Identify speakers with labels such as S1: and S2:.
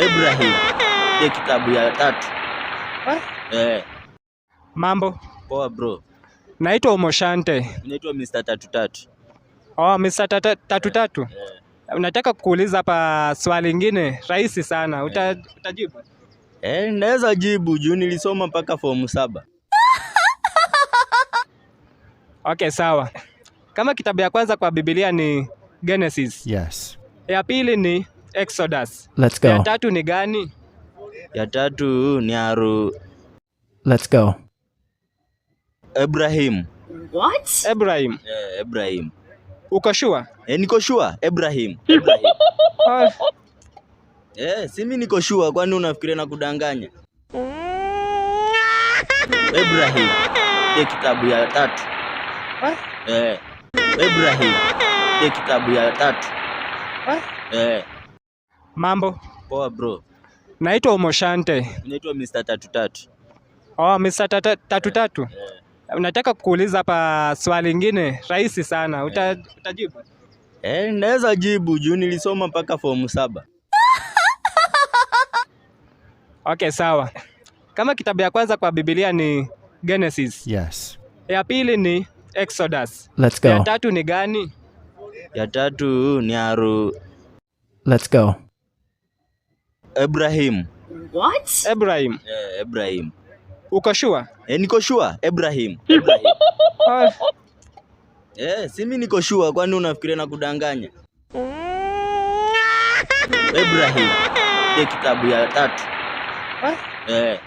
S1: Ibrahim. Ile kitabu ya tatu. Eh.
S2: Mambo.
S1: Poa bro.
S2: Naitwa Omoshante.
S1: Naitwa Mr. Tatu Tatu.
S2: Oh, Mr. Tatu Tatu Tatu. Nataka kukuuliza hapa swali lingine rahisi sana. Utajibu?
S1: Eh, naweza jibu juu nilisoma mpaka fomu 7.
S2: Okay, sawa. Kama kitabu ya kwanza kwa Biblia ni Genesis.
S3: Yes.
S2: Ya pili ni Exodus.
S4: Let's
S2: Ya
S4: go.
S2: tatu ni gani?
S1: Ya tatu ni Aru
S4: Let's go.
S1: Ibrahim.
S5: What?
S2: Ibrahim.
S1: Eh, Ibrahim.
S2: Uko sure?
S1: Eh, niko sure Ibrahim. Ibrahim.
S2: Oh,
S1: Eh, si mimi niko sure, kwani unafikiria na kudanganya? Ibrahim. Ile kitabu ya tatu. Eh. Ibrahim. Ile kitabu ya tatu. Eh.
S2: Mambo.
S1: Poa bro.
S2: Naitwa Omoshante.
S1: Naitwa Mr. Tatu Tatu.
S2: Oh, Mr. Tatu Tatu Tatu. Nataka kukuuliza hapa swali lingine rahisi sana. Utajibu?
S1: Eh, naweza jibu juu nilisoma mpaka fomu 7.
S2: Okay, sawa. Kama kitabu ya kwanza kwa Biblia ni Genesis.
S3: Yes.
S2: Ya pili ni Exodus.
S4: Let's
S2: Ya
S4: go.
S2: tatu ni gani?
S1: Ya tatu ni Aru
S4: Let's go.
S1: Ibrahim.
S5: What?
S2: Ibrahim.
S1: Eh, Ibrahim.
S2: Uko sure?
S1: Eh, niko sure Ibrahim. Ibrahim.
S2: Oh,
S1: Eh, si mimi niko sure, kwani unafikiria na kudanganya? Ibrahim. Ile kitabu ya tatu. Eh.